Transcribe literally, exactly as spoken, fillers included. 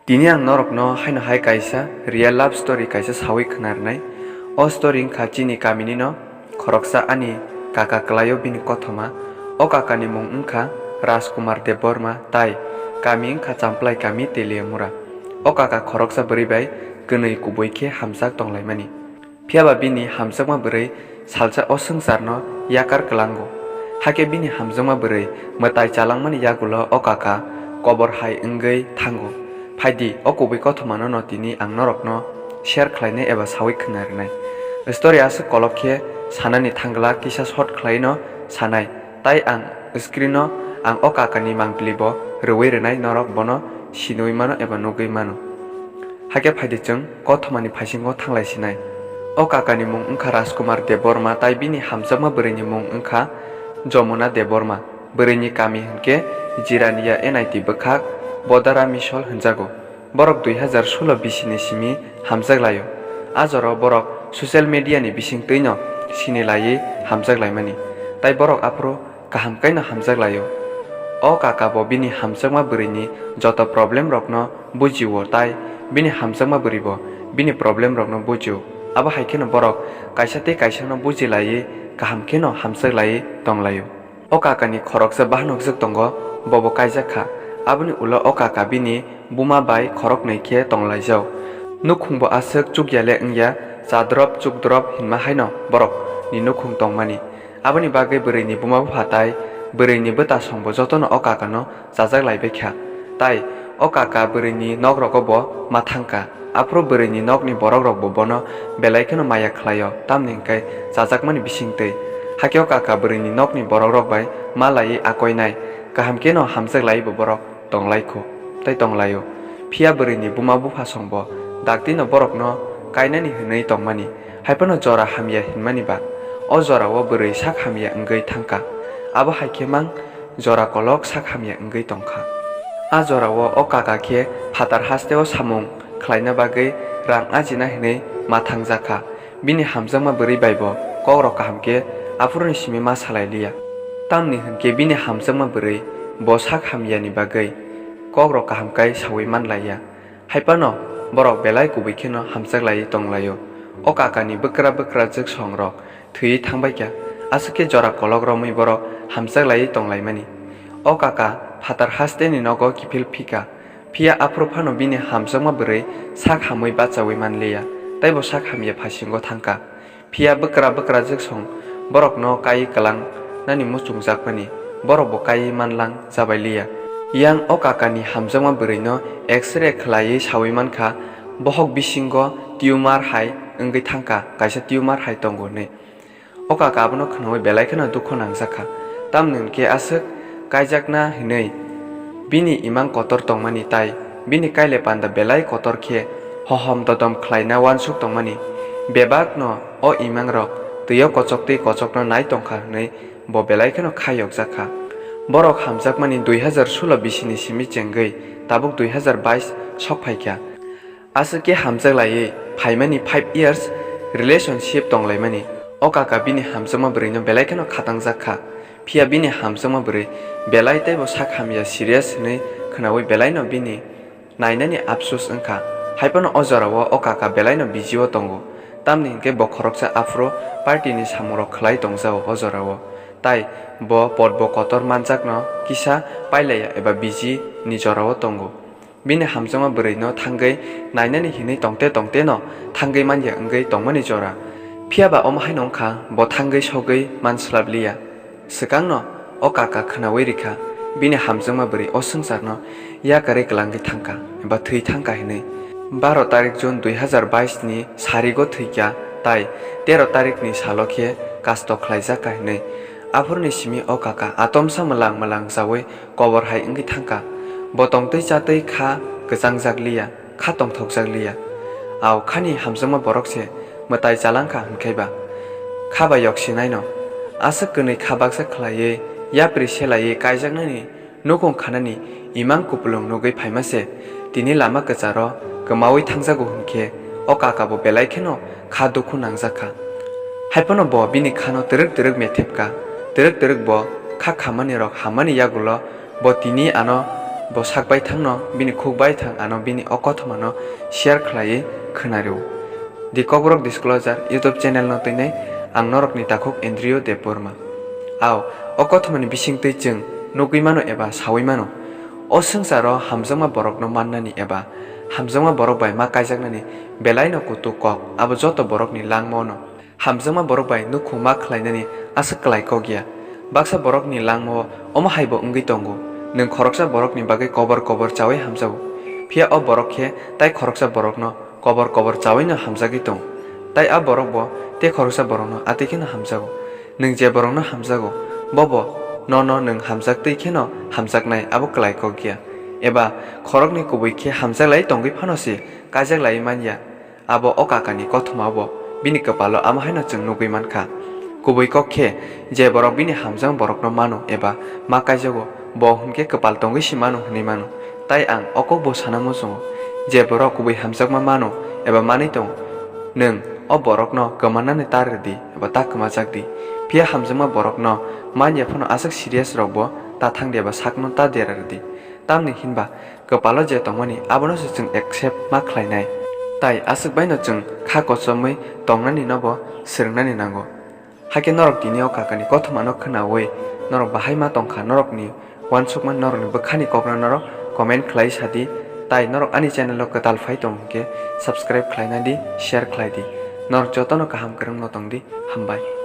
Tini ang norokno haino hai kaisa real love story kaisa sawi khna rwnai. O story wngkha chini kamini no khoroksa ani kaka kwlaio bini kothoma. O kakani mung wngkha Rajkumar Debbarma tai kami wngkha Champlai kami Teliamura. O kaka khoroksa bwrwi bai kwnwi kubui khe hamjak tonglaimani. Phiyaba bini hamjakma bwrwi salsa o swngcharno yakar kwlango. Hakhe bini hamjakma bwrwi mwtai chalangmani yagulo o kaka kobor hai wngwi thango. Phaidi, o kubui kothomano no tini ang norokno share khlainai eba sawi khna rwnai. Story aswk kolok khe sanani thangla kisa short khlaino sanai. Tai ang screen-o ang o kakani mangpili bo rwui rwnai, norok bono sinui mano eba nugui mano. Hakhe phaidi chwng kothomani phaisingo thanglai sinai. O kakani mung wngkha Rajkumar Debbarma tai bini hamjakma bwrwini mung wngkha Jomuna Debbarma. Bwrwini kami hwnkhe Jirania N I T bwkhak Bodara Misol hwnjago. Borok dui hazar sulo bisini simi hamjak laio. A jorao borok social media ni bisingtwi no sini laiwi hamjak laimani. Tai borok aphuru kaham khe no hamjak laio. O kaka bo bini hamjakma bwrwini joto problem rokno bujio tai bini hamjakma bwrwi bo bini problem rokno bujio. Abo hai kheno borok kaisa tei kaisa no buji laiwi kaham khe no hamjak laiwi tong laio. O kakani khoroksa bahanokjwk tongo, bobo kaijak kha. Aboni ulo o kaka bini buma bai khoroknwi khe tonglaijao. Nukhungbo aswk chukya le wngya, chadrop chukdrop hinma haino borokni nukhung tongmani. Aboni bagwi bwrwini buma bupha tai bwrwini bwtasongbo jotono o kakano chajak laibai kha. Tai o kaka bwrwini nokrogo bo ma thangkha. Aphuru bwrwini nokni borokrokbo bono belai kheno maya khlaio, tamni hwnkhe chajakmani bisingtwi. Hakhe o kaka bwrwini nokni borokrok bai ma laiwi akoinai, kaham kheno hamjak laiwi bo borok tonglaikho, tei tonglaio. Phiya bwrwini buma buphasongbo daktino borokno kainani hwnwi tongmani, hai phano jora hamya hinmani ba. O jorao bwrwi sak hamya wngwi thangkha. Abo hai khe mang jora kolok sak hamya wngwi tongkha. A jorao o kaka khe phatar hasteo samung khlaina bagwi rang ajina hinwi ma thangjakha. Bini hamjakma bwrwi bai bo kokrok kaham khe aphuruni simi ma salai liya. Tamni hwnkhe bini hamjakma bwrwi bo sak hamyani bagwi kokrok kaham kai saui man laiya. Hai phano borok belai kubui kheno hamjak laiwi tong laio. O kakani bwkra bwkra jwksong rok thwiwi thangbai kha. Aswk khe jora kolok romwi borok hamjak laiwi tong laimani. O kaka phatar hasteni nogo kiphil phi kha. Phiya aphuru phano bini hamjakma bwrwi sak hamwi bachaui man liya, tei bo sak hamya phasingo thang kha. Phiya bwkra bwkra jwksong borokno kaiwi kwlang nani muchungjakmani, borokbo kaiwi man lang jabai liya. Yang o kakani hamjakma bwrwino X-ray khlaiwi saui man kha, bohok bisingo tumor hai wngwi thang kha, kaisa tumor hai tongo hwnwi. O kaka abono khnaui belai kheno dukhu nangjak kha. Tamni hwnkhe aswk kaijakna hinwi bini imang kotor tongmani tai bini kaile panda belai kotor khe hohom dodom khlaina uansuk tongmani. Bebakno o imangrok twio kochoktwi kochokno nai tongkha hwnwi bo belai kheno kha yokjak kha. Borok hamjakmani dui hazar sulo bisini simi chengwi tabuk dui hazar bais sok phaikha. Aswk khe hamjak laiwi phaimani five years relationship tonglaimani. O kaka bini hamjakma bwrwino belai kheno khatangjak kha. Phiya bini hamjakma bwrwi belai teibo sak hamya serious hwnwi khnaui belaino bini nainani apsus wngkha. Haiphano o jorao o kaka belaino busy-o tongo. Tamni hwnkhe bo khoroksa aphuru party-ni samungrok khlai tongjao o jorao. Tai bo potbo kotor manjakno kisa pailaiya eba busy-ni jorao tongo. Bini hamjakma bwrwino thangwi nainani hinwi tongte tongteno thangwi manya wngwi tongmani jora. Phiyaba omo haino wngkha bo thangwi sogwi manslap liya. Swkangno o kaka khnaui rikha bini hamjakma bwrwi o swngcharno yakarwi kwlangwi thangkha eba thwi thangkha hinwi. Baro tarik June dui hazar bais ni sarigo thwikha tai tero tarik ni salo khe kasto khlaijakha hinwi. Aphuruni simi o kaka atomsa mwlang mwlang chaui kobor hai wngwi thangkha. Bo tongtwi chatwi kha kwchangjak liya, kha tongthokjak liya. Au khani hamjakma borok se mwtai chalangkha hwnkhaiba. Kha bai yok sinaino. Aswk kwnwi kha baksa khlaiwi yapri selaiwi kaijaknani nukhung khanani imang kupulung nugwi phaima se tini lama kwcharo kwmaui thangjago hwnkhe o kaka bo belai kheno kha dukhu nangjak kha. Haiphano bo bini khano twrwk twrwk methep kha, twrwk twrwk bo kha khamani rok hammani yagulo bo tini ano Bo sak baithangno, bini khuk baithang ano bini o kothomano share khlaiwi khwnario. The Kokborok Disclosure YouTube channel no twinai ang norokni takhuk Andrew Debbarma. Ao, o kothomani bisingtwi chwng nugwi mano eba sawi mano. O swngcharo hamjakma borokno mannani eba hamjakma borok bai ma kaijaknani belaino kutuk kok, abo joto borokni langmao no. Hamjakma borok bai nukhung ma khlainani aswk klai kok ya. Baksa borokni langmao omo hai bo wngwi tongo, nwng khoroksa borokni bagwi kobor kobor chaui hamjago, phiya o borok khe tai khoroksa borokno kobor kobor chawino hamjagwi tongo, tai a borok bo tei khoroksa borokno atwi kheno hamjago. Nwng je borokno hamjago, bobo nono nwng hamjaktwi kheno hamjaknai, abo klai kok ya. Eba khoroknwi kubui khe hamjaklai tongwi phano se kaijaklaiwi man ya. Abo o kakani kothoma bo bini kwpalo amo haino chwng nugwi man kha. Kubui kok khe, je borok bini hamjak borokno mano eba ma kaijago, bo hwn khe kwpal tongwi se mano hwnwi mano. Tai ang o kokbo sana muchungo, je borok kubui hamjakma mano eba manwi tongo, nwng o borokno kwmannani ta rw di eba ta kwmajak di. Phiya hamjakma borokno man ya phano aswk serious rokbo ta thang di eba sakno ta dera rw di. Tamni hinba kwpalo je tongmani abono se chwng accept ma khlainai. Tai aswk baino chwng kha kochomwi tongnani nobo swrwngnani nango. Hakhe norok tini o kakani kothomano khwnaui norok bahai ma tongkha, norokni uansukma norokni bwkhani kokno norok comment khlai sa di. Tai norok ani channel o kwtal phai tong hwnkhe subscribe khlaina di, share khlai di. Norok jotono kaham kwrwngno tong di. Hambai.